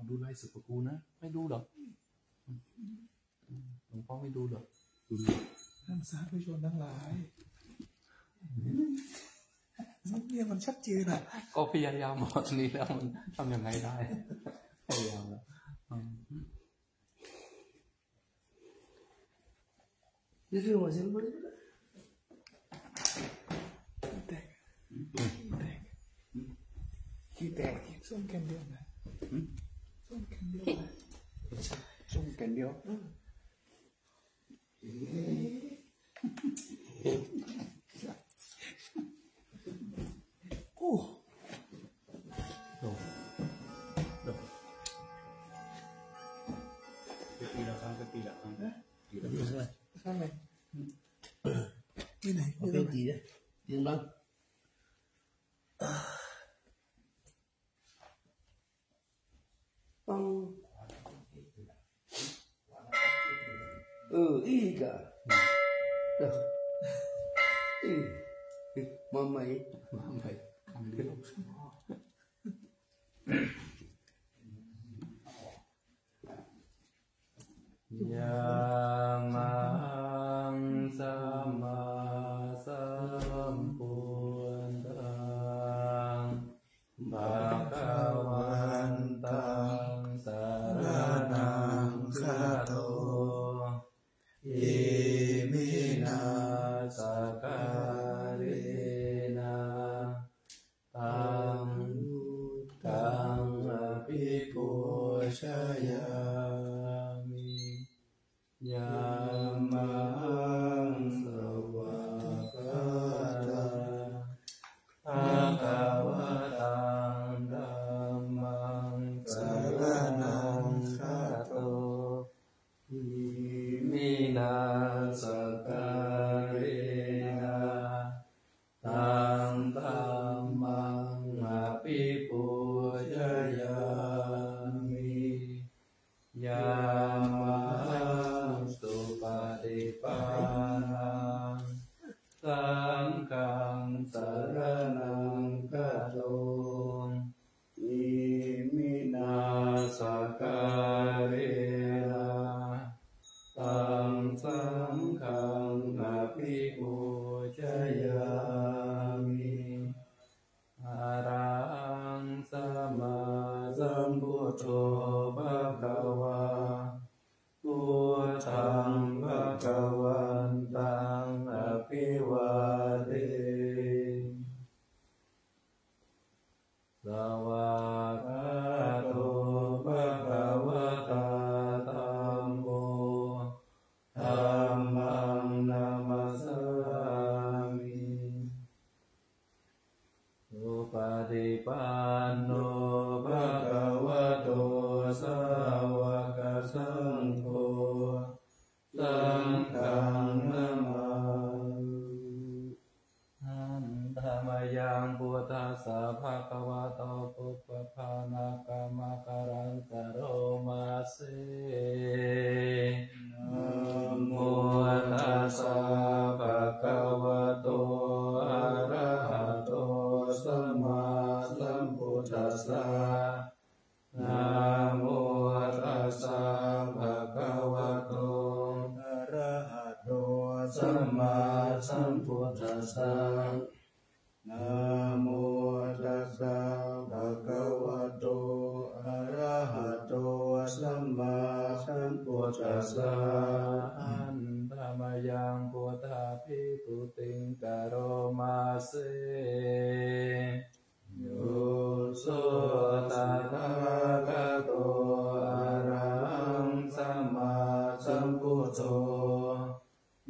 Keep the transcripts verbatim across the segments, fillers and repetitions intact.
ดูไลฟ์สดกับกูนะ ไม่ดูหรอก หลวงพ่อไม่ดูหรอก ท่านสาธุชนทั้งหลายเนี่ยมันชัดเจนอ่ะ ก็พยายามหมดนี้แล้ว มันทำยังไงได้ พยายามแล้วอืม This is what you put it. ขี้แตกขี้แตกขี้แตกขี้ส้มแกนเดียวนะส้มแกนเดียวนะ ส้มแกนเดียว โอ้ ดกดกไปตีละครั้ง ไปตีละครั้ง ตีละครั้ง ข้างไหนที่ไหน เอาเป็นตีนะตีบ้างปังเอออีกอ่ะเอออีกมาใหม่ มาใหม่ ครั้งเดียว Yamhaṃ sammāsambuddhaṃ bhagavantaṃ saraṇaṃ gato, iminā sakkārena taṃ buddhaṃ abhipūjayāmi. Yamhaṃ svākkhātaṃ bhagavatā dhammaṃ saraṇaṃ gato, iminā sakkārena taṃ dhammaṃ abhipūjayāmi. Yamhaṃ supaṭipannaṃ saṅghaṃ saraṇaṃ gato, iminā sakkārena taṃ saṅghaṃ abhipūjayāmi. Arahaṃ sammāsambuddho bhagavā, buddhaṃ bhagavantaṃ abhivādemi. Svākkhāto bhagavatā dhammo, dhammaṃ namassāmi. Supaṭipanno bhagavato sāvakasaṅgho, saṅghaṃ namāmi. Handa mayaṃ buddhassa bhagavato pubbabhāganamakāraṃ karoma se. Namo tassa bhagavato arahato sammāsambuddhassa. Namo tassa bhagavato arahato sammāsambuddhassa. Namo tassa bhagavato arahato sammāsambuddhassa. Handa mayaṃ buddhabhigūtiṃ karoma se. Yo so tathāgato arahaṃ sammāsambuddho,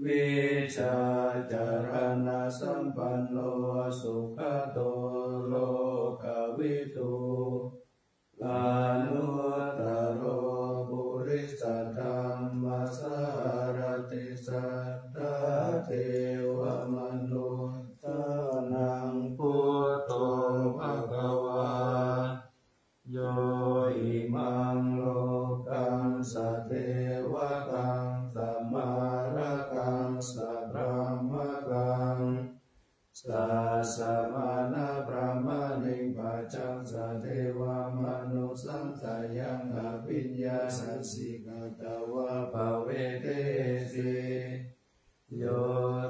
vijjācaraṇasampanno sugato lokavidū, anuttaro purisadammasārathi satthā devamanussānaṃ bu yaṃ abhiññāsasi katvā pavedesi. Yo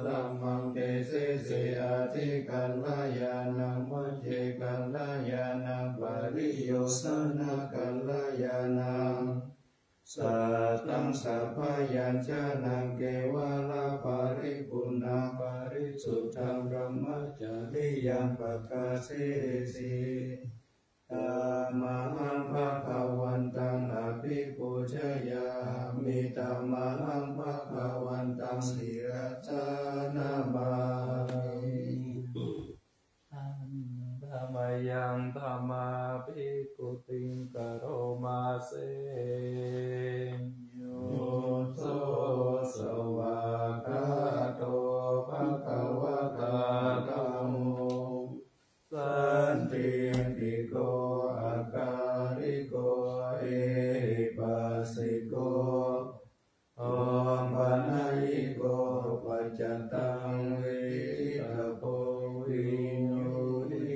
dhammaṃ desesi adhikaraṇañāṇaṃ, majjhekaraṇañāṇaṃ, pariyosānakaraṇañāṇaṃ, sataṃ sabyañjanaṃ kevalaparipuṇṇaṃ parisuddhaṃ brahmacariyaṃ pakāsesi. Tamhaṃ bhagavantaṃ abhipūjayāmi, tamhaṃ bhagavantaṃ sirasā namāmi. Handa mayaṃ dhammābhigūtiṃ karoma se. Yo so svākkhāto bhagavatā dhammo, sandiṭṭhiko akāliko ehipassiko opanayiko paccattaṃ veditabbo viññūhī.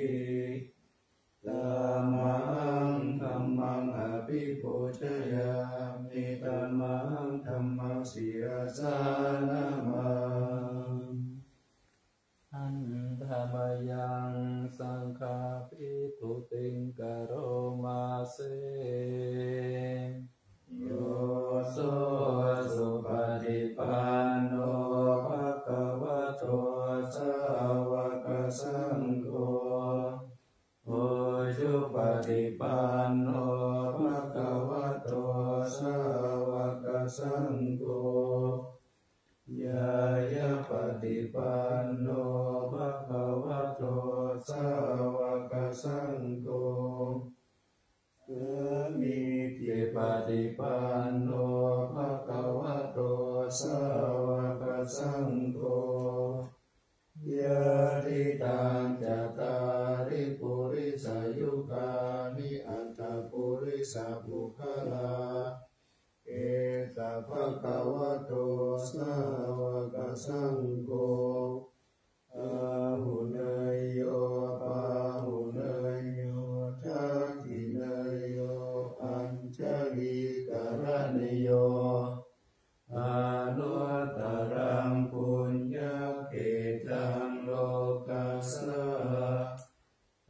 Tamhaṃ dhammaṃ abhipūjayāmi, tamhaṃ dhammaṃ sirasā namāmi. Handa mayaṃ saṅghābhigūtiṃ karoma se. Yo so supaṭipanno bhagavato sāvakasaṅgho, ujupaṭipanno bhagavato sāvakasaṅgho, ñāyapaṭipanno bhagavato sāvakasaṅgho, sāmīcipaṭipanno bhagavato sāvakasaṅgho, yadidaṃ cattāri purisayugāni aṭṭha purisapuggalā, esa bhagavato sāvakasaṅgho, āhuneyyo pāhuneyyo dakkhiṇeyyo añjalikaraṇīyo, anuttaraṃ puññakkhettaṃ lokassā.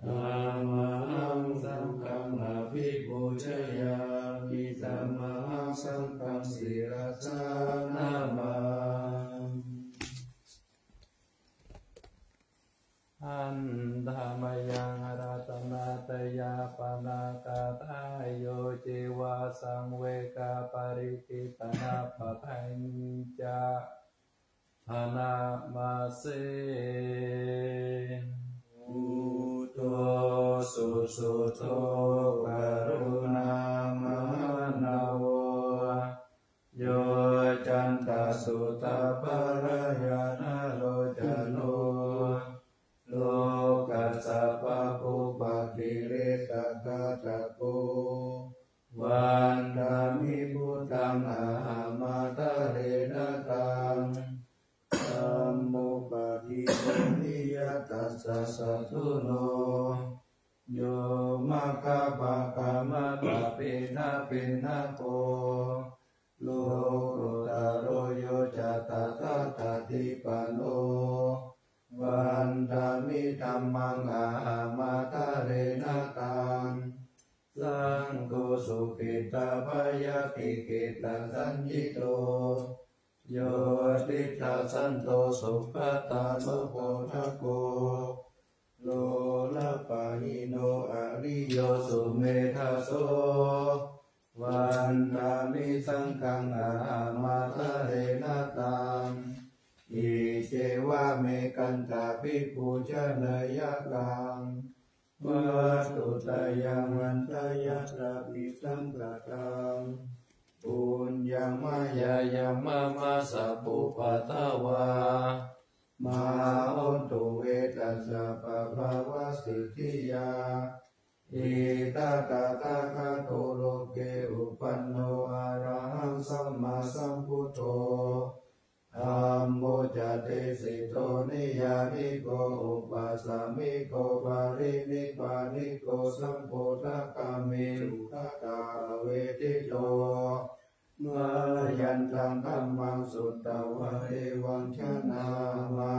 Tamhaṃ saṅghaṃ abhipūjayāmi, tamhaṃ saṅghaṃ sirasā namāmi. Handa mayaṃ ratanattayapadakkhaṭṭhā. Yo ceva saṃvegapaṇidhi taṇhapaṭhañca bhaṇāma se. Buddho susuddho karuṇāmahaṇṇavo, yoccantasuddhabbarañāṇalocano, lokassa pāpūpakilesaghātako, vandāmi buddhaṃ ahaṃ ādarena taṃ. Dhammo paṭiggaṇheyya tassa sādhuno, yo maggapākamatapenapenato, lokuttaro yo ca tathāgatipano, vandāmi dhammaṃ ahaṃ ādarena taṃ. Saṅgho sukhitā bhayātikhetasaññito, yo tiṭṭhasanto sugatānupodako, lolapahīno ariyo sumedhaso, vandāmi saṅghaṃ ahaṃ ādarena taṃ. Iccevamekantabhipūjaneyyaṃ, vatthuttayaṃ handa yattha pisaṅkhataṃ. Puññaṃ mayā yaṃ mama sabbupaddavā, mā hontu ve tassa pabhāvasiddhiyā. Itihidaṃ tathāgato loke uppanno arahaṃ sammāsambuddho, dhammo ca desito niyyāniko upasamiko parinibbāniko sambodhagāmī sugatā vedito. Mayantaṃ dhammaṃ sutvā evaṃ janāma: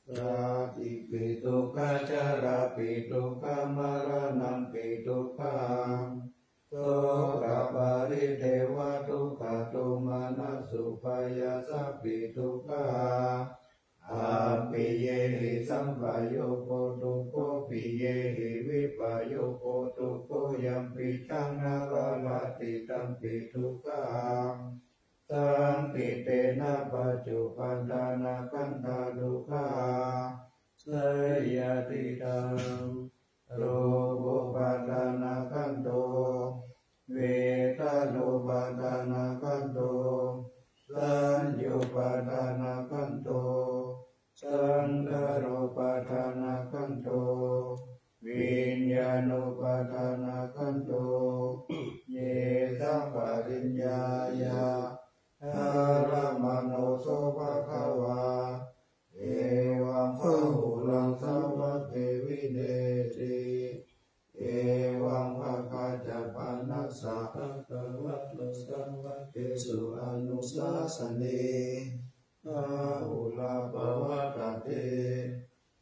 Jātipi dukkhā, jarāpi dukkhā, maraṇampi dukkhaṃ, sokaparidevadukkhadomanassupāyāsāpi dukkhā, appiyehi sampayogo dukkho, piyehi vippayogo dukkho, yampicchaṃ na labhati tampi dukkhaṃ, saṅkhittena paccuppannānakkhandhā dukkhā, seyyathidaṃ: rūpūpādānakkhandho, vedanūpādānakkhandho, saññāupādānakkhandho, saṅkhārūpādānakkhandho, viññāṇūpādānakkhandho. Ye saṃ pariññāya dhāramāno so bhagavā evaṃ bahulaṃ sāvake vineti. Evaṃ bhagavā ca panassa bhagavato sāvakesu anusāsanī bahulā pavattati.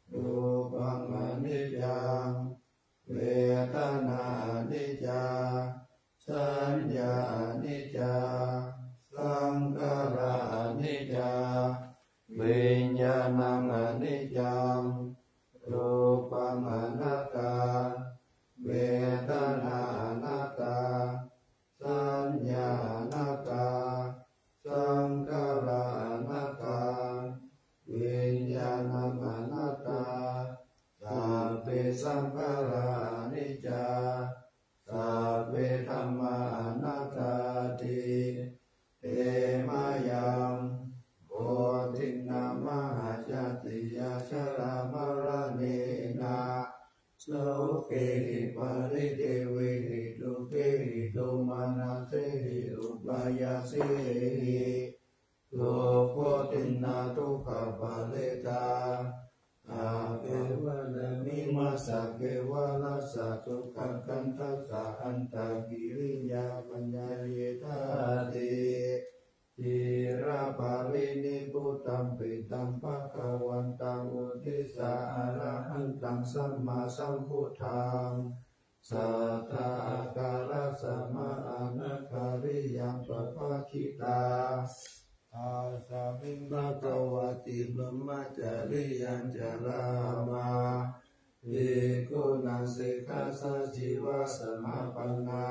Rūpaṃ aniccaṃ, vedanā aniccā, saññā aniccā, saṅkhārā aniccā, viññāṇaṃ aniccaṃ. Rūpaṃ anattā, vedanā anattā, saññā anattā, saṅkhārā anattā, viññāṇaṃ anattā. Sabbe saṅkhārā aniccā, sabbe dhammā anattāti. Te mayaṃ bodhiṃ namuṃ, jātiyā jarāmaraṇena, sokehi paridevehi dukkhehi domanassehi upāyāsehi, dubbodhiṃ na dukkhaparetā. Akevalaṃ imassa kevalassa dukkhakandhassa antakiriyā paññāyetāti. Cilaparinibbutampi taṃ bhagavantaṃ uddissa arahantaṃ sammāsambuddhaṃ, satthā ākārassa mahānagariyā pavajjitā, asmiṃ bhagavati brahmacariyaṃ carāma, bhikkhūnaṃ sikkhāsājīvasamāpannā.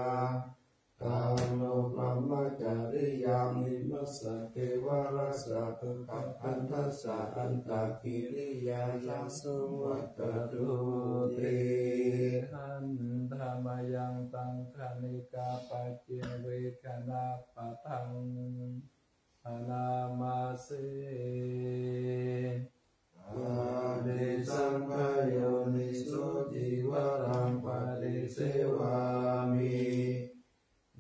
Taṃ no brahmacariyaṃ imassa kevalassa dukkhakandhassa antakiriyāya saṃvattatu te. Handa mayaṃ taṃ khaṇikapaccaṃ vedanāpadaṃ bhaṇāma se. Paṭisaṅkhā yoniso cīvaraṃ paṭisevāmi,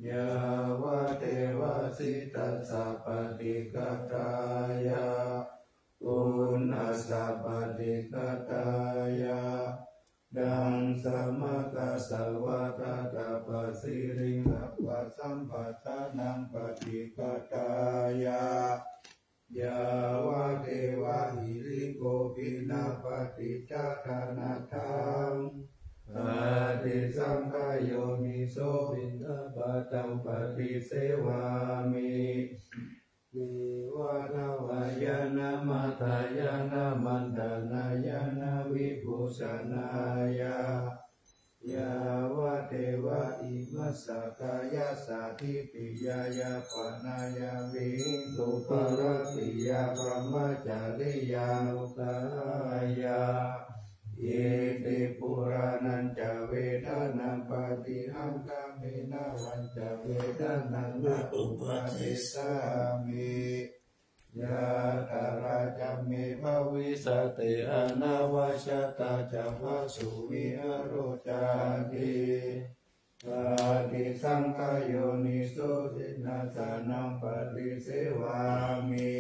yāvadeva sītassa paṭighātāya, uṇhassa paṭighātāya, daṃsamakasavātātapasiriṃsapasamphassānaṃ paṭighātāya, yāvadeva hirikopinapaṭicchādanatthaṃ. Paṭisaṅkhā yoniso piṇḍapātaṃ paṭisevāmi, neva davāya na madāya na maṇḍanāya na vibhūsanāya, yāvadeva imassa kāyassa ṭhitiyā yāpanāya vihiṃsuparatiyā brahmacariyānuggahāya. Iti purāṇañca vedanaṃ paṭihaṅkhāmi navañca vedanaṃ na uppādessāmi. Yātrā ca me bhavissati anavajjatā ca phāsuvihāro cāti. Paṭisaṅkhā yoniso senāsanaṃ paṭisevāmi,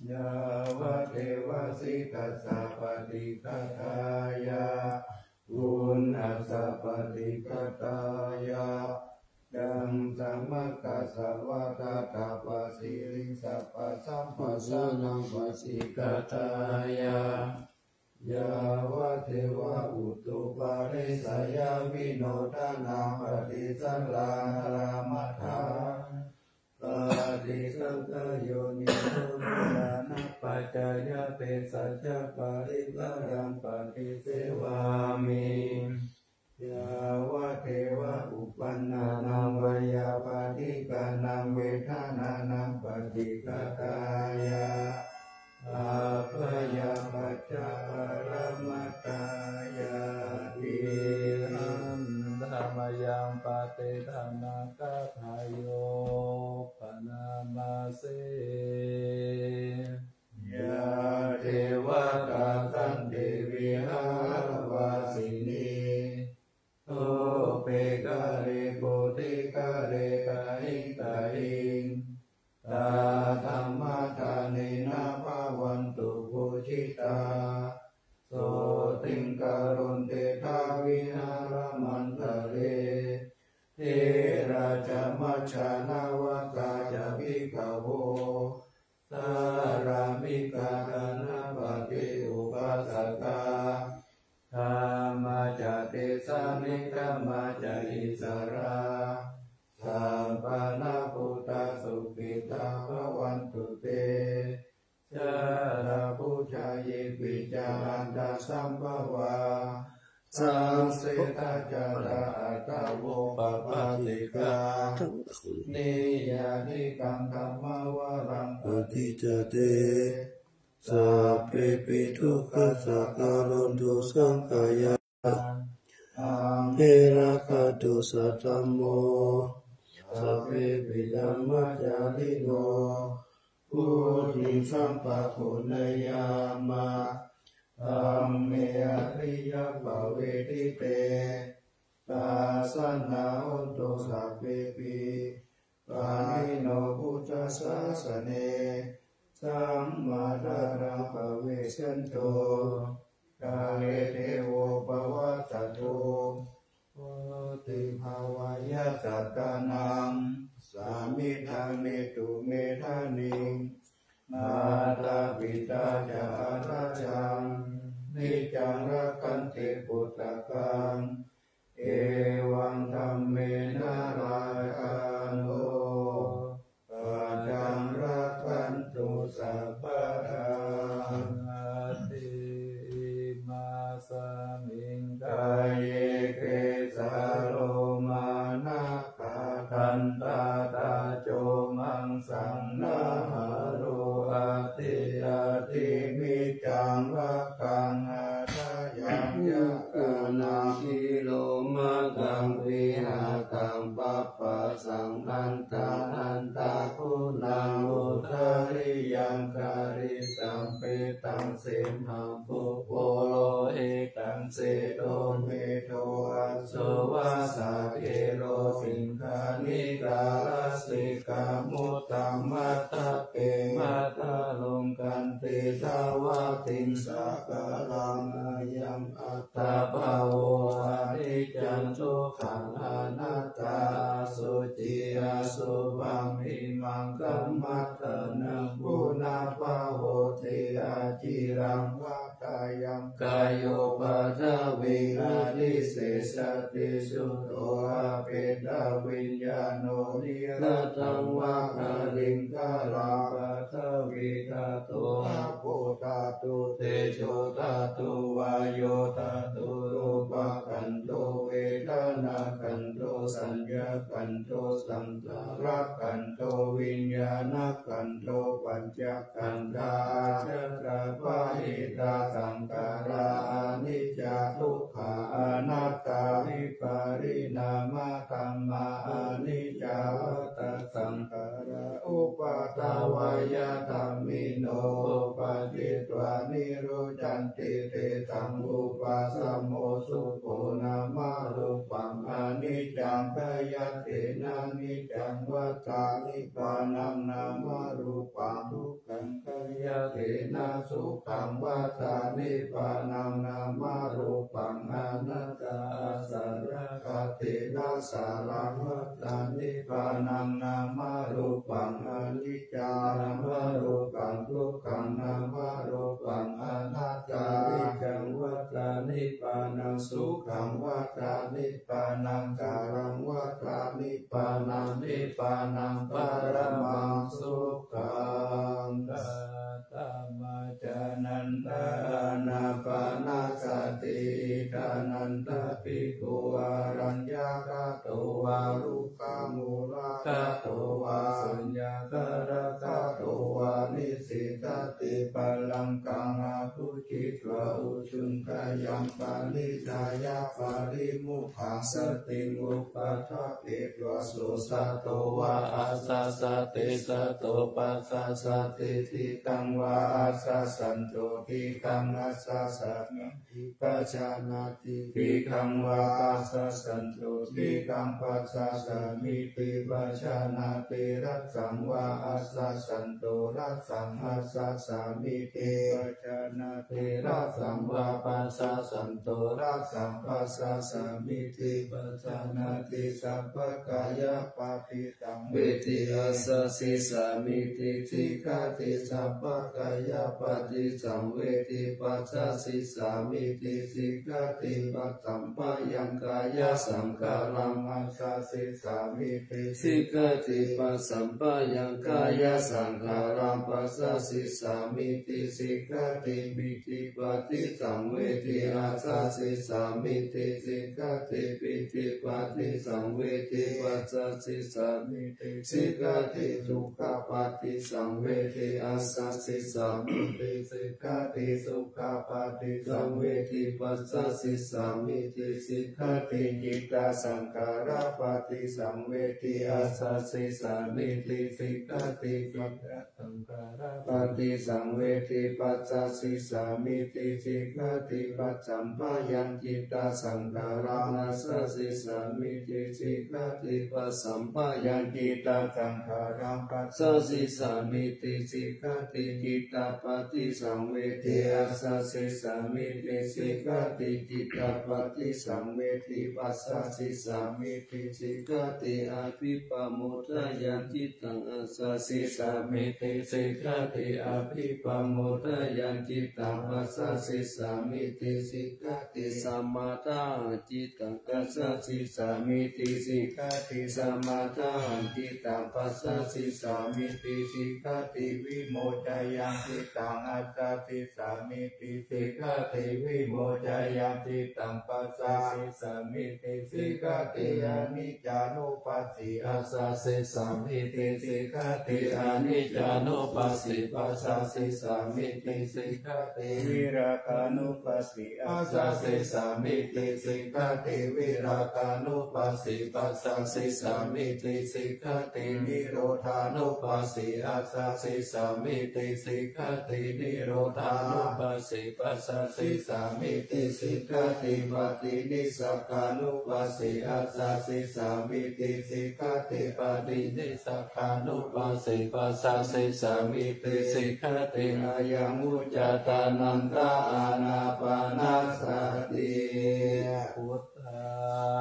Yāvadeva sītassa paṭighātāya, uṇhassa paṭighātāya, daṅsamakasavātātapasiriṃsapasamphassānaṃ paṭighātāya, yāvadeva utuparissayavinodanaṃ paṭisallānārāmatthaṃ paṭisaṅkhāyo nirodhāya anappaccayaṃ vesajjaparikkhāraṃ paṭisevāmi. Yāvadeva uppannānaṃ veyyābādhikānaṃ vedanānaṃ paṭighātāya, abyāpajjhaparamatāyāti. Handa mayaṃ pattidānagāthāyo bhaṇāma se. Yā devatā santi vihāravāsinī, thūpe ghare bodhighare tahiṃ tahiṃ, tā dhammadānena bhavantu pūjitā, sotthiṃ karontedha vihāramaṇḍale. Therā ca majjhā navakā ca bhikkhavo, sārāmikā dānapatī upāsakā, gāmā ca desā negamā ca issarā, sappāṇabhūtā sukhitā bhavantu te. Jalābujā yepi ca aṇḍasambhavā, saṃsedajātā athavopapātikā, niyyānikaṃ dhammavaraṃ paṭicca te, sabbepi dukkhassa karontu saṅkhayaṃ, averā kātuṃ sadhammo, sabbepi dhammacārino, vuḍḍhiṃ sampāpuṇeyyāma, dhamme ariyappavedite. Pasannā hontu sabbepi, pāṇino buddhasāsane, sammā dhāraṃ pavecchanto, kāle devo pavassatu, vuḍḍhibhāvāya sattānaṃ, samiddhaṃ netu medaniṃ. Mātā pitā ca atrajaṃ, niccaṃ rakkhanti puttakaṃ, evaṃ dhammena rājāno, pajaṃ rakkhantu sabbadā. Atthi imasmiṃ kāye kesā lomā nakhā dantā taco maṃsaṃ nahārū athi, atthi miccaṃ rakkhā ṭhāyaṃ yakkhānaṃ silomakaṃ vihākaṃ papphāsaṃ antarantaguṇaṃ udariyaṃ karīsaṃ petaṃ simhaṃ puppulo ekaṃ seṭṭho medo asu vasā gelo siṅghāṇikā lasikā muttamatthape mattharo kantedavatiṃ sāgaraṃ ayaṃ attabhāvo aniccā dukkkhā anattā asucī asubhaṃ imaṃ kammadānaṃ punabbhavoti aciraṃ vā ṭṭhāyaṃ kāyo paṭhaviṃ adhisessati chuddho apetaviññāṇo niratthaṃ vā kaliṅgaraṃ. Paṭhavīdhātu āpodhātu tejodhātu vāyodhātu rūpakkhandho vedanākkhandho saññākkhandho saṅ khārakkhandho viññāṇakkhandho pañcakkhandhā ajjhattā bahiddhā saṅkhārā aniccā dukkhā anattā vipariṇāmadhammā aniccā vata saṅkhārā uppādavayadhammino uppajjitvā nirujjhan tesaṃ vūpasamo sukho. Nāmarūpaṃ aniccaṃ, khayatena niccaṃ, vatā nibbānaṃ. Nāmarūpaṃ dukkhaṃ, khayatena sukhaṃ, vatā nibbānaṃ. Nāmarūpaṃ anattā, ārākhatena sāraṃ, vatā nibbānaṃ. Nāmarūpaṃ aniccaṃ, nāmarūpaṃ dukkhaṃ, nāmarūpaṃ anattā, niccaṃ, vatā nibbānaṃ. Sukhaṃ, vatā nibbānaṃ. Sāraṃ, vatā nibbānaṃ. Nibbānaṃ paramaṃ sukhaṃ. Katama ca nanda ānāpānasati? Idha nanda bhikkhū araññagato vā, rukkhamūlagato vā, suññāgāragato vā, nisissati, pallaṅkaṃ abhujitvā, ujuṃ kayaṃ paṇidhāya, parimukhāsatiṃ upaṭṭhapetvā, so sato vā asasati, sato passasati, ṭhitaṃ vā asasanto, ṭhitaṃ asasati, pajānāti, ṭhitaṃ vā asasanto, ṭhitaṃ passasāmīti, pajānāti, rassaṃ vā asasanto, rassaṃ assasāmīti, pajānāti, rassaṃ vā passasanto, rassaṃ passasāmīti, pajānāti, sabbakāyappaṭi saṃvedi, assasissāmīti sikkhati, sabbakāyappaṭisaṃvedi passasissāmīti sikkhati, passamphayaṃkāyasaṅkhāraṃ assasissāmīti sikkhati, passamphayaṃkāyasaṅkhāraṃ passasissāmīti sikkhati, pītipaṭisaṃvedi assasissāmīti sikkhati, pītipaṭisaṃvedi passasissāmīti sikkhati, dukkhapaṭisaṃvedi assasissāmīti sikkhati, sukkhapaṭisaṃvedi passasissāmīti sikkhati, cittasaṅkhārapaṭisaṃvedi assasissāmīti sikkhati, citta saṅkhārapaṭisaṃvedi passasissāmīti sikkhati, passamphayaṃ cittasaṅkhāraṃ assasissāmīti sikkhati, passamphayaṃ cittasaṅkhāraṃ passasissāmīti sikkhati, cittapaṭisaṃvedi assasissāmīti sikkhati, cittapaṭisaṃvedi passasissāmīti sikkhati, abhipamodanaṃ cittaṃ assasissāmīti sikkhati, abhipamodanaṃ cittaṃ passasissāmīti sikkhati, samādāhaṃ cittaṃ assasissāmīti sikkhati, samādāhaṃ cittaṃ passasissāmīti sikkhati, vimocayaṃ cittaṃ assasissāmīti sikkhati, vimocayaṃ cittaṃ passasissāmīti sikkhati, aniccānupassī assasissāmīti sikkhati, aniccānupassī passasissāmīti sikkhati, virāgānupassī assasissāmīti sikkhati, virāgānupassī passasissāmīti sikkhati, nirodhānupassī assasissāmīti sikkhati, nirodhānupassī passasissāmīti sikkhati, paṭinissagānupassī assasissāmīti sikkhati, paṭinissagānupassī passasissāmīti sikkhati, ayaṃ vuccate nanda ānāpānasati.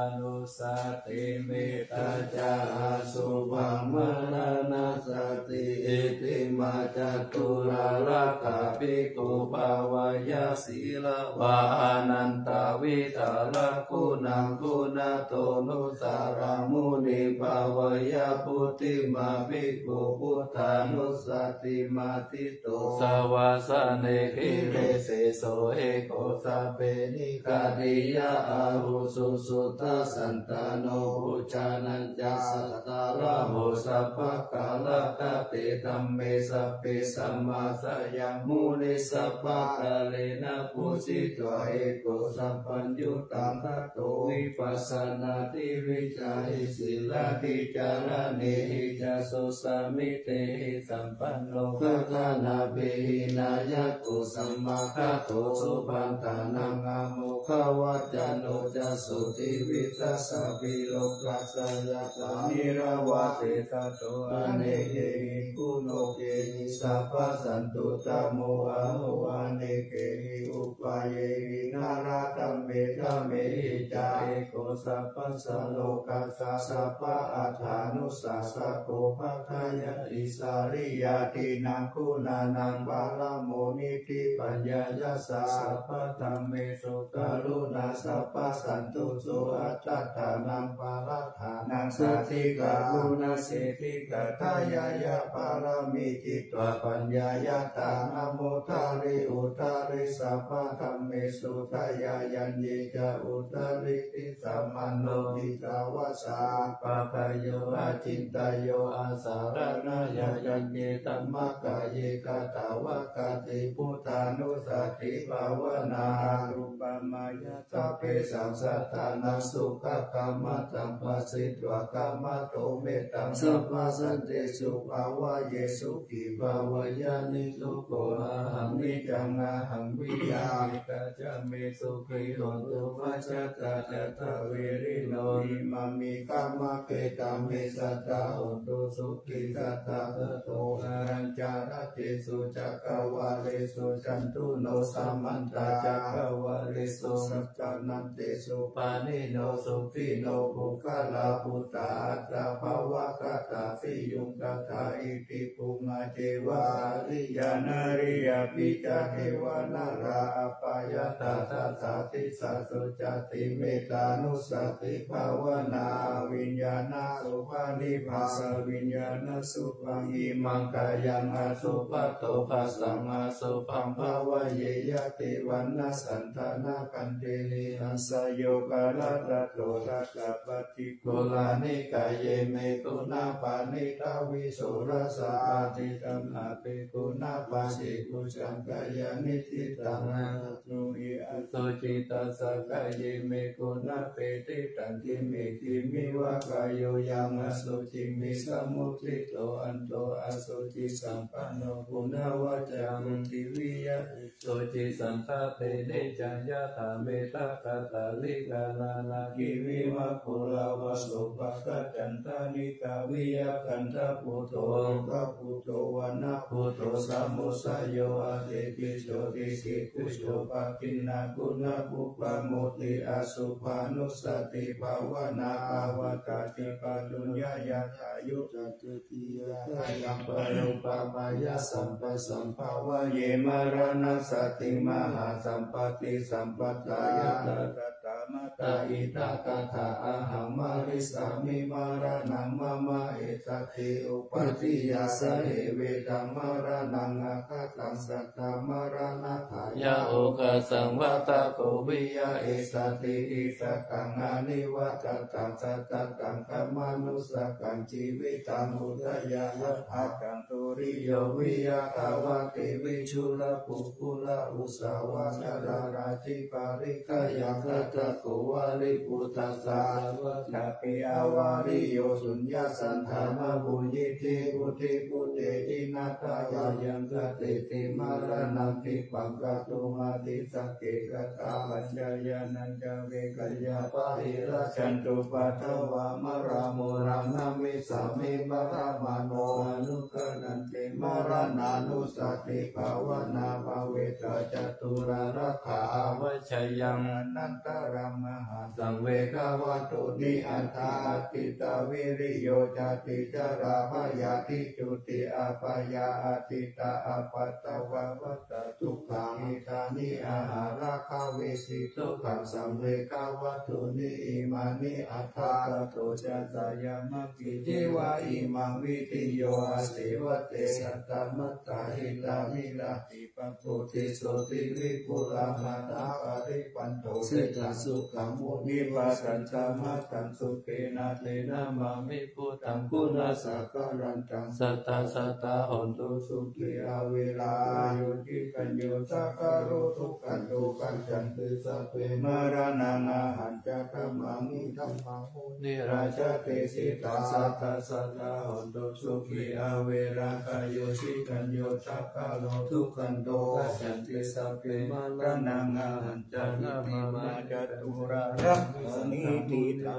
Buddhānussati, mettā ca asubhaṃ maraṇassati, itimā caturārakkha bhikkhū bhāveyya sīlavā anantavidhāraguṇaṃ guṇatonussaraṃ muniṃ bhāveyya. Puthimā bhikkhū buddhānussatimatthito, savāsane girisikho so eko sabbe nikkhatiyā ahuṃsu, suddhasantāno bhujānañca sattārāho sabbakālakatī dhamme sabbe samāsayaṃ muni sabbadālena pūjitva heko sabbaññutaṃ tato vipassanāti vicāhi sīlādi caraṇehi ca susamitehi sampanno gaganābhihinayato samāgato supaṇṇānaṃ amo ghavaccano ca sotthivittassa bhiyyo kassa yassa nirvāse sato anekehi guṇokehi sabbasantuddhamohaho anekehi upayehi naratthamettamehi ca eko sabbasā lokassa sabba attānusassako paṭṭhāya issariyādīnaṃ guṇānaṃ paramo niṭṭhi paññāya sabba dhammesu karuṇā sabbasantuso attadānaṃ parattānaṃ sādhikā guṇasiddhi katayāya pāramī citvā paññāya taṇhamuttari uttari sabba dhammesu dayāyaññe ca uttari tisamaṇo jitavasā pāpayo acintayyo asaraṇāya yaññe dhammakāye katā va kāti buddhānussati bhāvanā arūpamāya sabbesaṃ sattānaṃ sukhakammataṃ phasitvā kamato mettaṃ sabbasantesu bhāvaye sukhī bhāvaye niddukkho ahaṃ niccaṃ ahaṃ viya ca me sukhī hontu majjhattā ca dverino imāmi dhammakkhetta me sadā hontu sukhī sadā sadā. Arañca rattesu cakkavāḷesu cāturu samantā cakkavāḷesu aṭṭhānaṃ tesu pāṇino sukhino puggalā buddhā atta bhavā katā siyuṃ tathā iti bhummā ceva ariyā nariyā pi ca devā nalā appayattā sadā disā sucati mettānussati bhāvanā aviññāṇaso panibbānaviññāṇaso bhaṃ imaṃ kāyaṃ asubhato bhassaṃ asubhaṃ bhāvaye yadivaṇṇasaṃ thanakkhandhe nehaṃ sayo kalatato satta paṭi kulāni kāye me guṇā paṇītā visuddhasā atitanā pe guṇā paṭibujjhaṃ kāyaṃ nicitaṃ asaṃsuhi asucitā sā kāye me guṇā petitaṃ kimmikkhimiva kāyo yaṃ asuciṃ visamuttito anto asuci sampanno guṇavaccaṃ prithiviya suci saṅghāpene ca yathā mettā kaṭṭhalikarānaki viva kulavā sopāga cantalikkā viya gandhabbuddho gogabbuddho vanabbuddho samudayo āseti jotisi kujo paggiṇṇaguṇapuppamoti asubhānussati bhāvanā avaṭṭhāti pātuyya yathāyuda tiyāyaṃ parūpamāya sabbasambhāvaye maraṇassati mahāsampattisampadaṃ yātagatā mātā idha tathā ahaṃ marissāmi maraṇaṃ mama esati uppādiya sahe vedha maraṇaṃ aggaṭaṃ sattha maraṇatthāya okāsaṃ vata ko viya esati issataṃ anivajjataṃ sattataṃ khamānussakaṃ jīvitaṃ udayā yadajjhaṃ turiyo viya dhāvati vijulā pugghulā usavā saṇhārā jiparikkhayaṃ kaṭṭhako vāriputtasāvakā pi avariyo suññasaṅghamā vuyiṭṭhi vuṭṭhi bhūtehi nattha vāyaṃ kateti maraṇaṃ dibbaṃ kātumatthi sakke kathā pañca yānañca vekkeyya pahīnā jantupaddavā maramuraṃ namissāmi vaḍḍhamāno anukaranti maraṇānussati bhāvanā bhāvitā caturārakkha avajjayaṃ anantaraṃ mahā saṃvegavattuni aṭṭha atītaviriyo jāti jarābhayādi juti apāyā atītā apaddavā vatā dukkhā ettāni aharakkhāvesi dukkhasaṃvegavattuni imāni aṭṭha. Tato ca sayamaggīti Imaṃ vidhiyā āsevatte sattamattā hitāhi rāhi. Pakkoti sotthi vipullā mahātā paripanto seṭṭho sukhaṃ munivasañca. Mataṃ sukhenā tena māmi buddhaṃ guṇasaṅgharantaṃ. Sadā sadā hontu sukhī averā āyuciraññū. Saṅgho dukkanto gacchanti sabbe maraṇaṃ ahañca. Dhammaṃ hi dhammaṃ munirājā desitā sadā sadā hontu sukhī averā āyuciraññū. Saṅgho dukkanto gacchanti sabbe maraṇaṃ ahañca. Itimā catūhā rakkhanītitā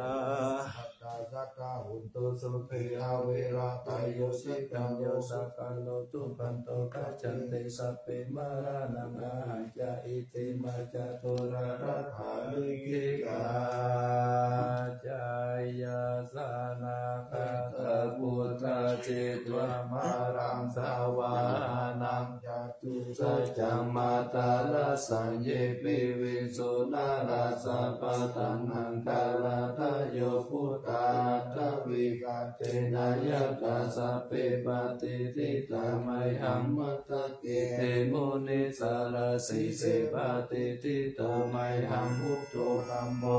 sadā sadā hontu sukhī averā āyuciraññū. Saṅgho dukkanto gacchanti sabbe maraṇaṃ ahañca. Itimā catūhā rakkhanītitā. Jayāsanā kataputtā jetvā māraṃ savāhanaṃ catusaccāmatarasaṃ ye piviṃsu narāsabhā. Taṇhaṅkarādayo buddhā aṭṭhavīsañca yenā yattha sabbe patiṭṭhitā mayhaṃ matthake te munissarā. Sīse patiṭṭhito mayhaṃ buddho dhammo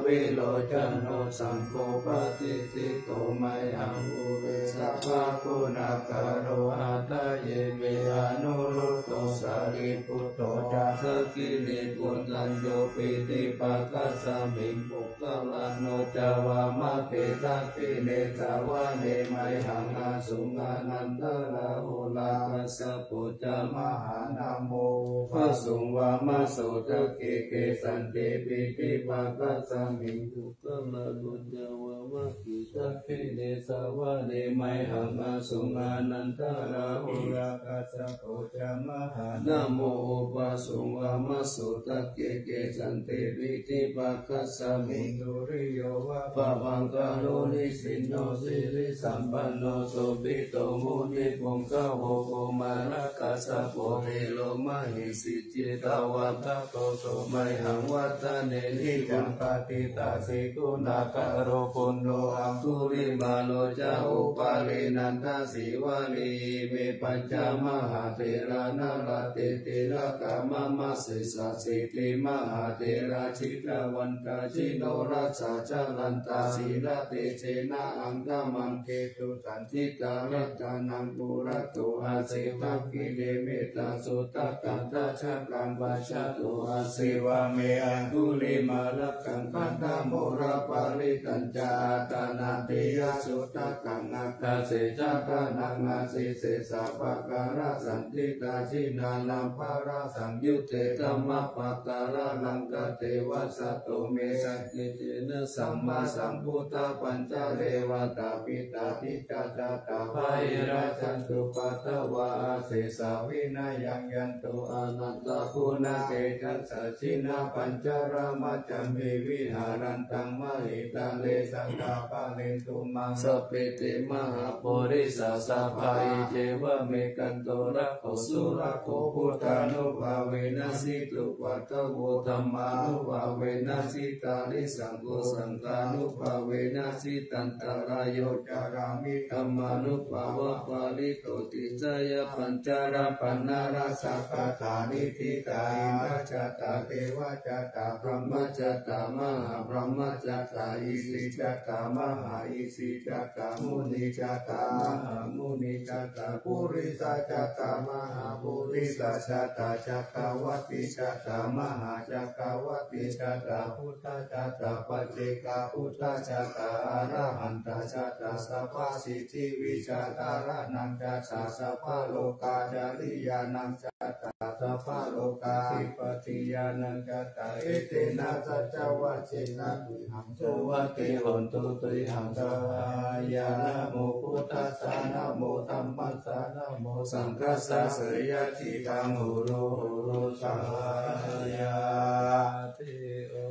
dvilocano saṅgho patiṭṭhito mayhaṃ ure sabbaguṇākaro. Hadaye me anuruddho sārīputto ca dakkhiṇe koṇḍañño piṭṭhibhāgasmiṃ moggallāno ca vāmake. Dakkhiṇe savane mayhaṃ āsuṃ ānandarāhulā kassapo ca mahānāmo ubhāsuṃ vāmasotake. Kesante piṭṭhibhāgasmiṃ moggallāno ca vāmake. Dakkhiṇe savane mayhaṃ āsuṃ ānandarāhulā kassapo ca mahānāmo ubhāsuṃ vāmasotake. Kesante piṭṭhibhāgasmiṃ suriyo va pabhaṅkaro nisinno sirisampanno sobhito munipuṅgavo. Kumārakassapo thero mahesī cittavādako so mayhaṃ vadane niccaṃ patiṭṭhāsi guṇākaro. Puṇṇo aṅgulimālo ca upālī nandasīvalī ime pañca mahātherā nalāṭe tilakā mama. Sesāsīti mahātherā jitavanto jinorasā jalantā sīlatejena aṅgamaṅgesu saṇṭhitā. Ratanaṃ purato āsi dakkhiṇe mettasuttakaṃ dhajaggaṃ pacchato āsi vāme aṅgulimālakaṃ. Khandhamoraparittañca āṭānāṭiyasuttakaṃ ākāse chadanaṃ āsi sesā pākārasaṇṭhitā. Jinānaṃ balasaṃyutte dhammapākāralaṅkate vasato me sakiccena sammāsambuddhā. Pañcarevatāpitā disa ca catā bāhirajjhattupaddavā asesā vinayaṃ yantu anantaguṇatejasā. Jinapañjaramajjhamhi viharantaṃ mahītale sadā pālentu maṃ sabbe te mahāpurisāsabhā. Iccevam ekato rakkho surakkho buddhānubhāvena jitupaddavo dhammānubhāvena jitārisaṅgho saṅghānubhāvena jitantarāyo carāmi dhammānubhāvapālito. Tisayapañcarapaṇṇarasakatā niṭṭhitā indajātā devajātā brahmajātā mahābrahmajātā isijātā mahāisijātā tā munijātā mahāmunijātā purisajātā mahāpurisajātā cakkavatijātā mahācakkavatijātā buddhajātā paccekabuddhajātā arahantajātā sabbasiddhivijjādharānañjātā sabbalokācariyānañjātā sabbalokādhipatiyānañjātā etena saccavajjena ṭhitaṃ so vatti hotu ṭhitaṃ sahayaṃ. Namo buddhassa namo dhammassa namo saṅghassa jayasiddhaṃ hotu hotu sahayaṃ.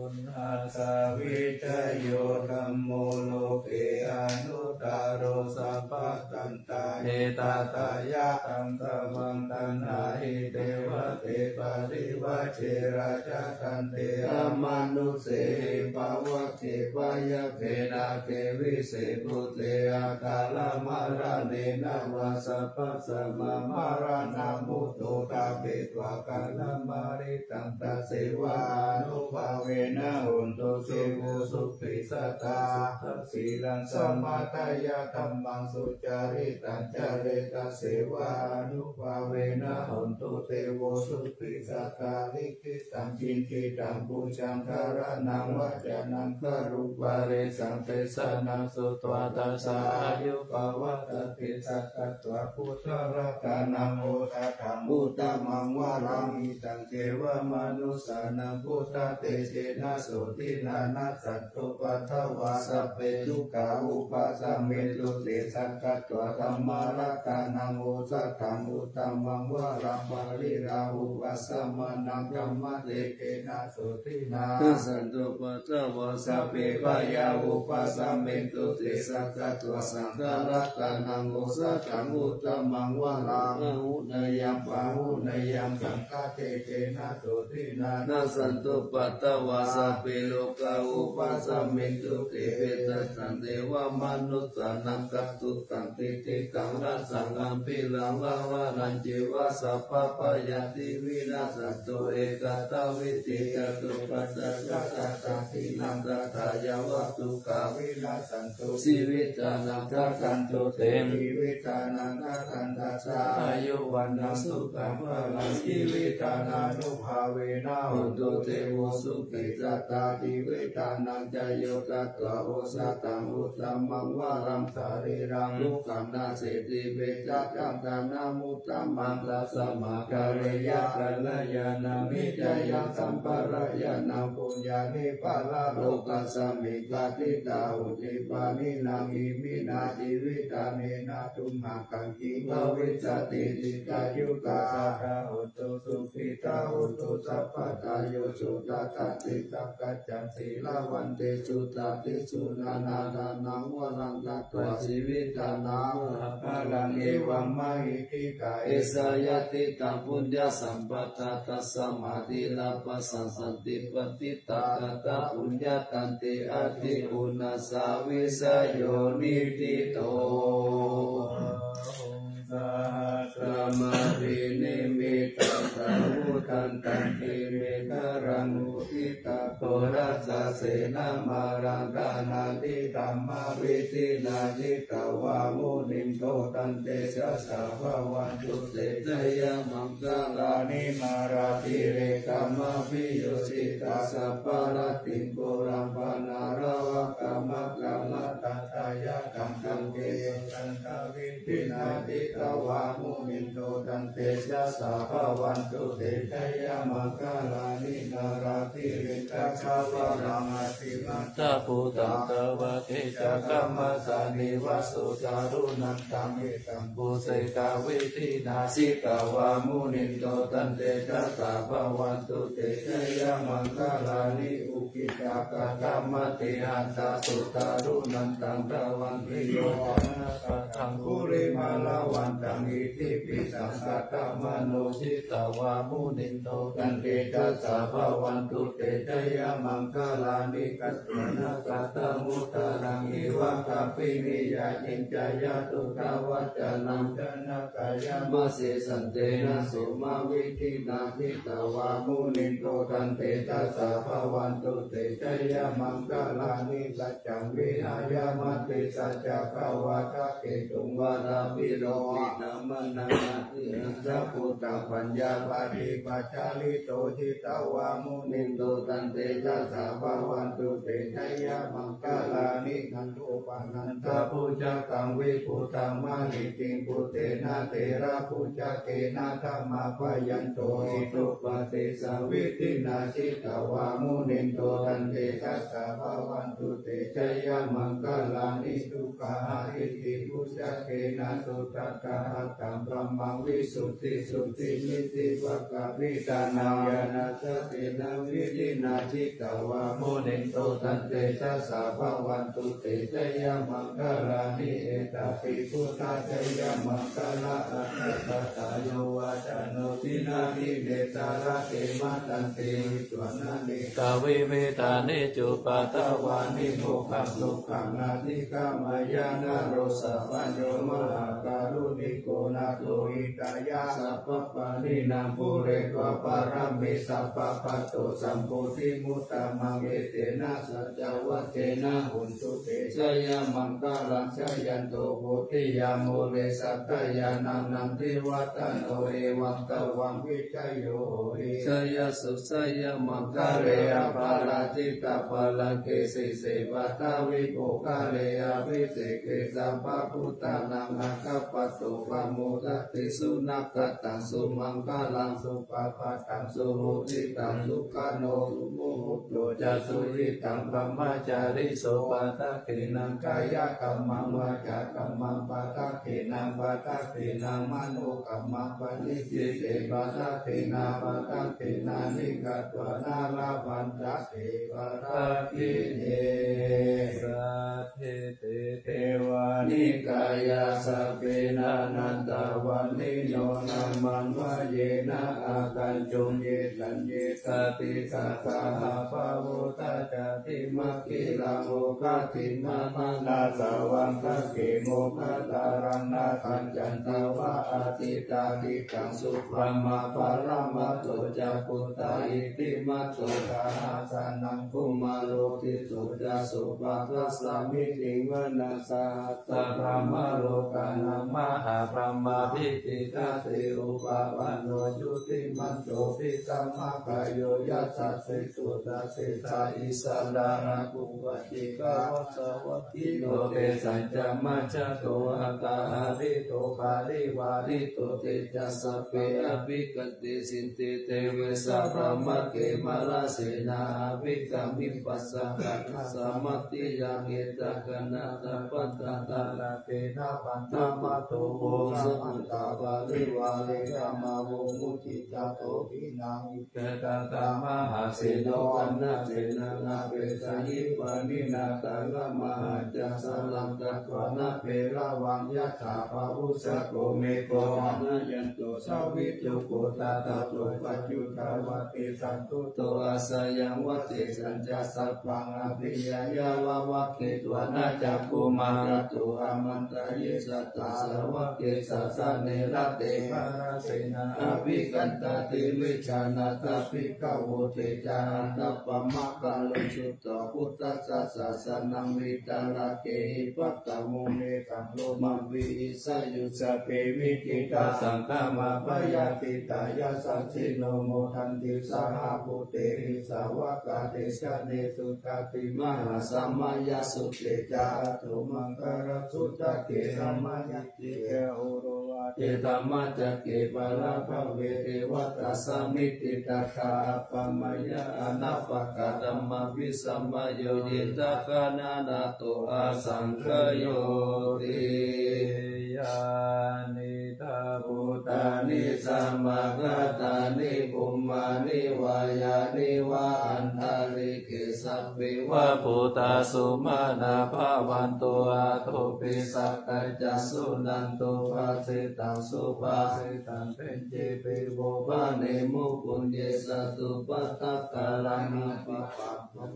Uṇhassa vijayo dhammo loke anuttaro kāro sabbadanta hitatthāya. Taṃ dhammaṃ taṇhāhi devate parivajje rājadantena amanussehi pavagge payāpena kevisehi bhūte akālamaraṇena vā sabbasmā maraṇā mutto ṭhapetvā kālamāritaṃ tasseva ānubhāvena hontu devo sukhī sadā. Sīlaṃ samādāya dhammaṃ sucaritaṃ care tasseva ānubhāvena hontu devo sukhī sadā. Likkhitaṃ cintitaṃ pūjaṃ dhāraṇaṃ vācanaṃ gurūpdesaṃ desanaṃ sutvā tassa āyu pavaḍḍhatīti. Sakkatvā buddharatanaṃ osathaṃ uttamaṃ varaṃ hitaṃ devamanussānaṃ buddhatejena sotthinā nassantupaddavā sabbe dukkhā vūpasamentu te. Sakkatvā dhammaratanaṃ osathaṃ uttamaṃ varaṃ pariḷāhūpasamanaṃ dhammatejena sotthinā nassantupaddavā sabbe bhayā vūpasamentu te. Sakkatvā saṅgharatanaṃ osathaṃ uttamaṃ varaṃ āhuneyyaṃ pāhuneyyaṃ saṅghatejena sotthinā nassantupaddavā sabbe rogā vūpasamentu te. Petānaṃ devamanussānaṃ katvāna kaṭṭham tiṭṭhitaṃ rājā gambhīraṃ ravanaṃ ceva sabbabhayāpi vinassantu ekadā vītiyā cupaddavā ca tassa dīnaṃ tadā yāva dukkhā vinassantu jīvitānaṃ rakkhantu te. Jīvitānaṃ rakkhaṃ tassa āyu vaṇṇaṃ sukhaṃ balaṃ jīvitadānubhāvena hontu devo sukhī sadā. Jīvitānañca yo tattva osathaṃ uttamaṃ varaṃ sarīraṃ dukkham naseti vecca taṃ dānamuttamaṃ. Tasmā kāleyya kalyāṇaṃ mitthaṃ sambhāraye na puññāni paralokasmiṃ ṭhāpitā honti pāṇinā. Iminā jīvitā nena tumhākaṃ kiṃ bhavissati dīghāyukā sadā hontu sukhitā hontu sabbadā. Yo sudaṭṭhaṃ sijjhākañca sīlavantesu tādisu nānādānaṃ varaṃ datvā jīvitadānaṃ mahapphalaṃ evammahiddhikā esa yadidaṃ puññasampadā tasmā dīvānaṃ paṭipattā katapuññatante adhigunāsa visayo niṭṭhito. Sahassamabhinimmitasāvudhantaṃ girimekhalaṃ uditaghorasasenamāraṃ dānādidhammavidhinā jitavā munindo taṃ tejasā bhavatu te jayamaṅgalāni. Mārātirekamabhiyujjhitasabbarattiṃ ghorampanāḷavakamakkhamathaddhayakkhaṃ khantīsudantavidhinā jitavā munindo taṃ tejasā bhavatu te jayamaṅgalāni. Nāḷāgiriṃ gajavaraṃ atimattabhūtaṃ dāvaggicakkamasanīva sudāruṇantaṃ mettambusekavidhinā jitavā munindo taṃ tejasā bhavatu te jayamaṅgalāni. Ukkhittakhaggamatihatthasudāruṇantaṃ dhāvantiyojanapathaṅgulimālavantaṃ iddhībhisaṅ khaddamano jitavā munindo taṃ tejasā bhavatu te jayamaṅgalāni. Katvāna kaṭṭhamudaraṃ iva gabbhinīyā ciñcāya duṭṭhavacanaṃ janakāyamajjhe santena somavidhinā jitavā munindo taṃ tejasā bhavatu te jayamaṅgalāni. Saccaṃ vihāya matisaccakavādaketuṃ vādābhiropitamanaṃ atiandhabhūtaṃ paññāpadīpajalito jitavā munindo taṃ tejasā bhavatu te jayamaṅgalāni. Nandopanandabhujagaṃ vibudhaṃ mahiddhiṃ puttena therabhujagena damāpayanto iddhūpadesavidhinā jitavā munindo taṃ tejasā bhavatu te jayamaṅgalāni. Duggāhadiṭṭhibhujagena sudaṭṭhaha Taṃ brahmaṃ visuddhijutimiddhibakābhidhānaṃ ñāṇāgadena vidhinā jitavā munindo taṃ tejasā bhavatu te jayamaṅgalāni. Etāpi buddhajayamaṅgalaaṭṭhagāthā yo vācano dinadine sarate matandī hitvāna nekavividhāni cupaddavāni mokkhaṃ sukhaṃ adhigameyya naro sapañño. Mahākāruṇiko nātho hitāya sabbapāṇinaṃ pūretvā pāramī sabbā patto sambodhimuttamaṃ etena saccavajjena hotu te jayamaṅgalaṃ. Jayanto bodhiyā mūle sakyānaṃ nandivaḍḍhano evaṃ tvaṃ vijayo hohi jayassu jayamaṅgale. Aparājitapallaṅke sīse paṭhavipokkhare abhiseke sabbabuddhānaṃ aggappatto pamodati. Sunakkhattaṃ sumaṅgalaṃ supabhātaṃ suhuṭṭhitaṃ sukhaṇo sumuhutto ca suyiṭṭhaṃ brahmacārisu. Padakkhiṇaṃ kāyakammaṃ vācākammaṃ padakkhiṇaṃ padakkhiṇaṃ manokammaṃ paṇidhī te padakkhiṇā padakkhiṇāni katvāna labhantatthe padakkhiṇe. Saṭṭhete devanikāyā sabbe nānattavaṇṇino nāmanvayena āgañchuṃ ye caññe sadisā sahabhāvo taññātimakkhīlaṃ oghatiṇṇamanāsavaṃ dakkhemoghataraṃ nāgañcandaṃva asitātitaṃ. Subrahmā paramatto ca puttā iddhimato saha sanaṅkumāro tisso ca sopāga samitiṃ vanaṃ sahassabrahmalokānaṃ mahābrahmābhitiṭṭhati. Upapanno jutimanto bhismākāyo yasassi so dasettha issarā rāhubhajjekavasavattino tesañca majjhato aṭṭhaharitto parivārito te ca sabbe abhikkante sinde deve sabrahmake mārasenā abhikkāmi passa kaṇhassa mandiyaṃ etha gaṇhatha bandhatha rāgena bandhamatthu vo samantā parivāretha mā vo muñcittha sotthinnaṃ. Iccettha mahāseno kaṇhasenaṃ apesayi pāṇinā talamāhacca saraṃ katvāna bheravaṃ yathā pāvussako megho anayanto savijjuko tadā so paccudāvatti santuṭṭho asayaṃvase. Tañca sabbaṃ abhiññāya vavakkhitvāna cakkhumā tato āmantayi satthā sāvake sāsane rate mārasenā abhikkantā te vijānātha bhikkhavo. Te ca ātappamakaruṃ sutvā buddhassa sāsanaṃ vītarāgehi pakkāmuṃ nesaṃ lomampi iñjayuṃ. Sabbe vijitasaṅgāmā bhayātītā yasassino modanti saha bhūtehi sāvakā te janesutāti. Mahāsamayasutte ca ātappamakaruṃ sutake sāmaññi Etamaccake parabhave devatā samitiṃ tathā appamāya anappakā dhammā visamayo ye ca kallaṇato asaṅkhayoti. Yānīdha bhūtāni samāgatāni bhummāni vā yāni va antalikkhe sabbeva bhūtā sumanā bhavantu athopi sakkacca suṇantu bhāsitaṃ subhāsitaṃ kiñcipi vo bhaṇemu puññe satupaddakaraṃ appapaṃ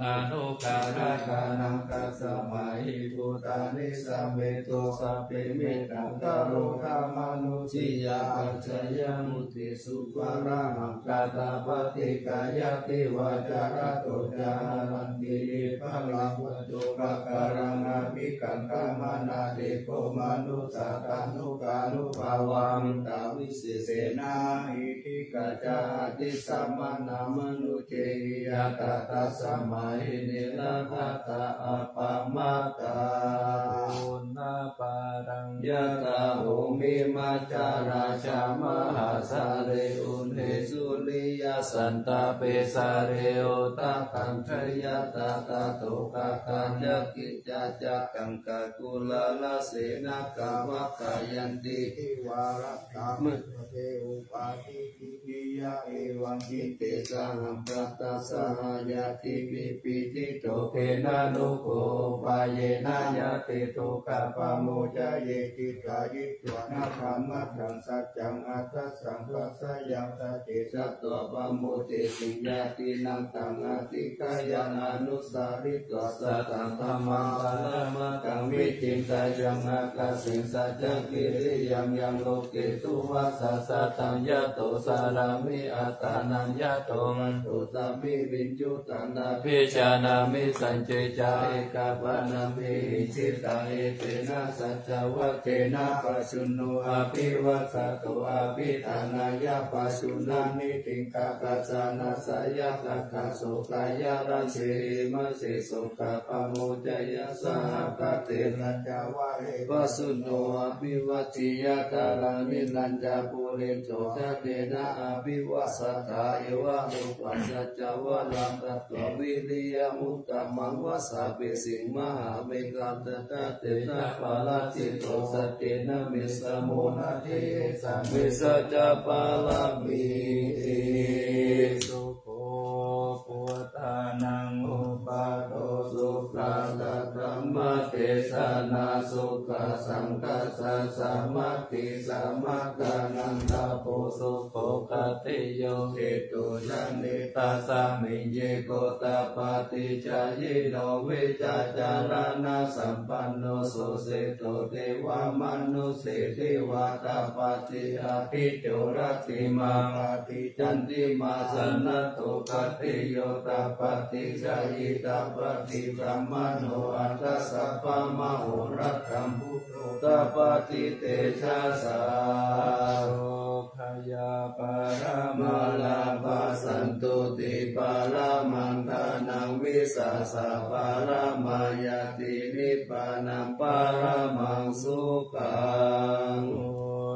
anukarakānaṃ tasmā hi bhūtā nisāmethu sabbe mettaṃ karotha mānusiyā pajāya mu tisubharaṃ kaṭṭhapaṭikāyati vācarato ca haranti ye balaṃ vajobhakaraṃ abhikaṅkhamānā te kho manussā tanukampavā mettā visesena iddhikā ca atītamanussā manussā hi yatha tasmā hi nirakkhattā appamattā puṇṇaparaṃ yathā Bhūmimañca rājā mahāsare, uṇhisūriyasantāpe sare, otakaṅkhayatadā dukkhaṭṭhā ca kiccā ca kaṅkhagū lalasenā kāvakayanti. Divā rattimate upādi piyā evaṃ citte sahampatā saha ñātibhi pīḷito kena no ko upāyena ñāti dukkhā pamuccayeti. Ṭhāyitvā na dhammaṭṭhaṃ saccaṃ aṭṭhasaṅghassa yaṃ sacce satto pamodeti ñātīnaṃ taṃ adhikkāya anusaritvā sataṃ dhammaṃ paramataṃ vicchinteyya. Ākāse sañcakiriyamaṃ yaṃ loke duvassa sataṃ yato carāmi attānaṃ yato vatthusmi viññū taṃ abhijanāmi. Sañce ca ekapadanāhi jitā etena saccavajjena pāsuna abhivajjito abhiṭhānāya pāsuna niṭṭhitaṃ katvāna sāyādaṃ kaso kāyarajjhe imase sokā pamuccaya saha kate saccavajje pāsuna abhivajjiya dhāraṇīnañca pure corañca tena abhivajjatā evaṃ rūpaṃ saccavajjena katvā vīriyamuttamaṃ vajjaggicakkamaṃ mahābhināsaṃ tassa tejapālajjito saccena me samo natthi esā me saccapāramīti. Sukho buddhānaṃ uppādo sukhā saddhammadesanā sukhā saṅghassa sāmaggī samaggānaṃ tapo sukho khatiyo cetu jane tasmiṃ ye gotapati jhāyino vijjācaraṇasampanno so seṭṭho devamanusse divatapati aṭṭhico rattimābhāti candimā sannaddho khatiyo tapati jhāyī tapati brāhmaṇo athassappamahorattam buddho tapati tejasā. So khaya pāramā lābhā santuṭṭhi pāramaṃ dhanaṃ vissāsa pāramā ñāti nibbāna pāramaṃ sukhaṃ.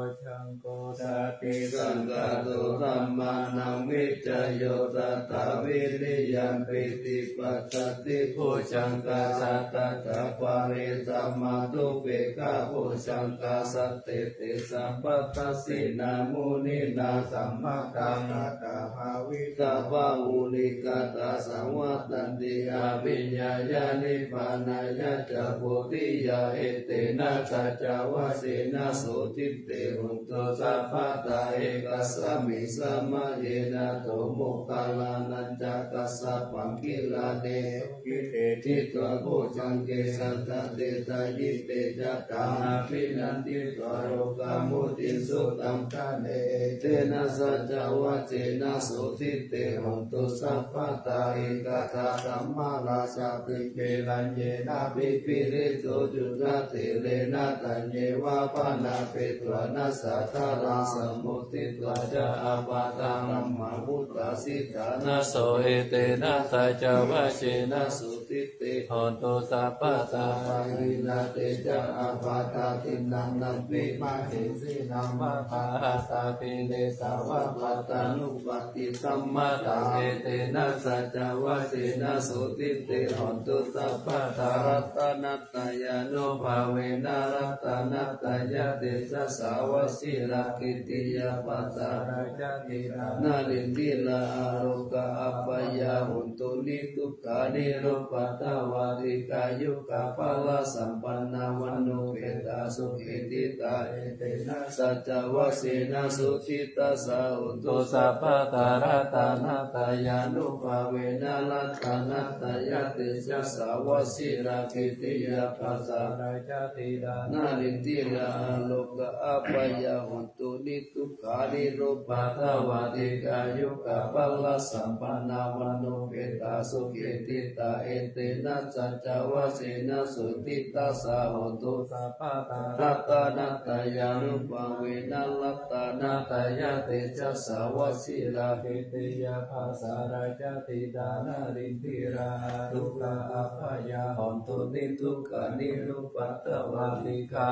Bojjhaṅgo satisaṅkhāto dhammānaṃ vicayo tathā vīriyamhinā passaddhi bojjhaṅgā satattha pare samādhupekkhabojjhaṅgā sattete sabbadassinā muninā sammadakkhātā bhāvitā bahulīkatā saṃvattanti abhiññāya nibbānāya ca bodhiyā etena saccavajjena sotthi te hontu sabbadā. Ekasmiṃ samaye nātho moggallānañca kassapaṃ gilāne dukkhite ṭhitā bojjhaṅge satta desayi te ca taṃ abhinanditvā rogā mucciṃsu taṃ ṭhāne etena saccavajjena sotthi te hontu sabbadā. Ekadā dhammarājāpi gelaññenābhipīḷito cundattherena taññeva bhaṇāpetvāna sādaraṃ sammoditvā ca ābādhā tamhā vuṭṭhāsi ṭhānaso etena saccavajjena sotthi te hontu sabbadā. Pahīnā te ca ābādhā tiṇṇannampi mahesinaṃ maggāhatakilesā va pattānuppattidhammataṃ etena saccavajjena sotthi te hontu sabbadā. Ratanattayānubhāvena ratanattayatejasā vajirakkhittiyā pasārā ca tiṇṇannā rindirā arogā apāyā hontu niddukkhā nirupaddavā dīghāyukā balā sampannā vaṇṇuppetā sukhī ṭhitā etena saccavajjena sotthi tassa hontu sabbadā. Ratanattayānubhāvena ratanattayatejasā vajirakkhittiyā pasārā ca tiṇṇannā rindirā arogā apāyā hontu niddukkhā nirupaddavā dīghāyukā balā sampannā vaṇṇuppetā sukhī ṭhitā etena saccavajjena sotthi tassa hontu sabbadā. Ratanattayānubhāvena ratanattayatejasā vajirahatthena yāva jira jalathalavisama nirjinā dukkha appattā hontu nidukkhā nirupaddavā dīghā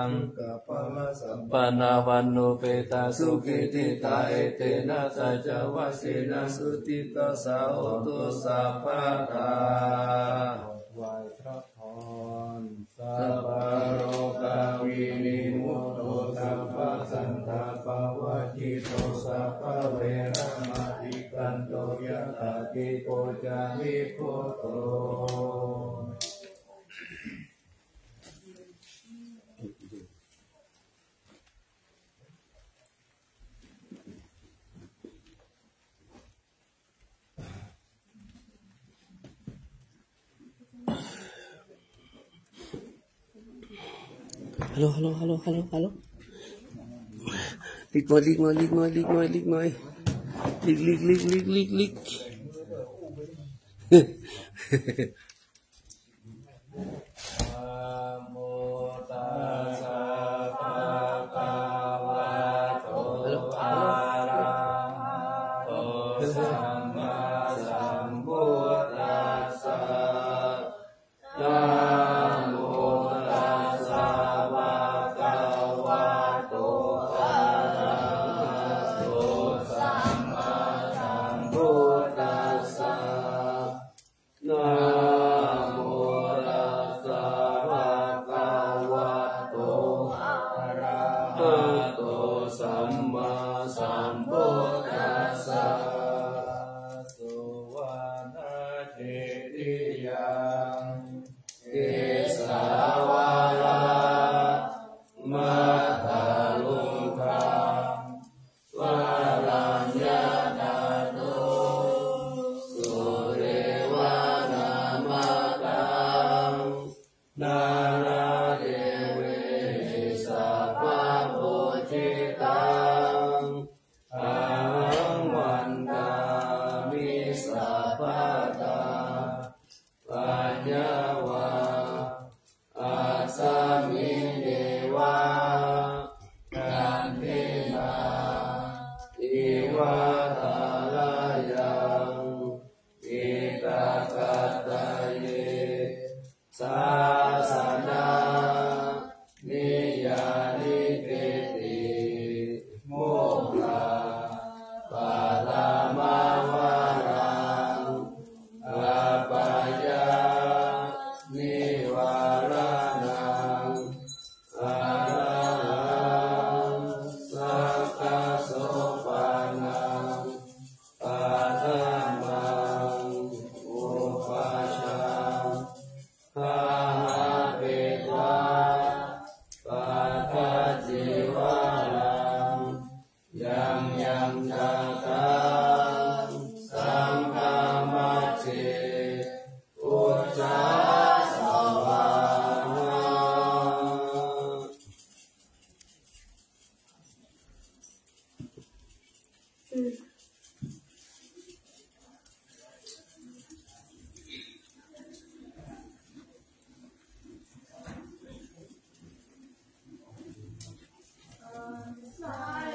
pālasampannā vaṇṇupetā sukhī dīghā etena saccavajjena sukhī dīghā hotu sabbadā. ไหว้พระพร Sabbarogavinimutto sabbasantāpavajjito sabbaveramatikkanto yathāti bojjhaṅgiko. Halo, halo, halo, halo, halo. Lik mai, lik mai, lik mai, lik mai, lik mai. Lik, lik, lik, lik, lik, lik. Namo tassa bhagavato arahato sammāsambuddhassa. Namo tassa bhagavato arahato sammāsambuddhassa. Namo tassa bhagavato arahato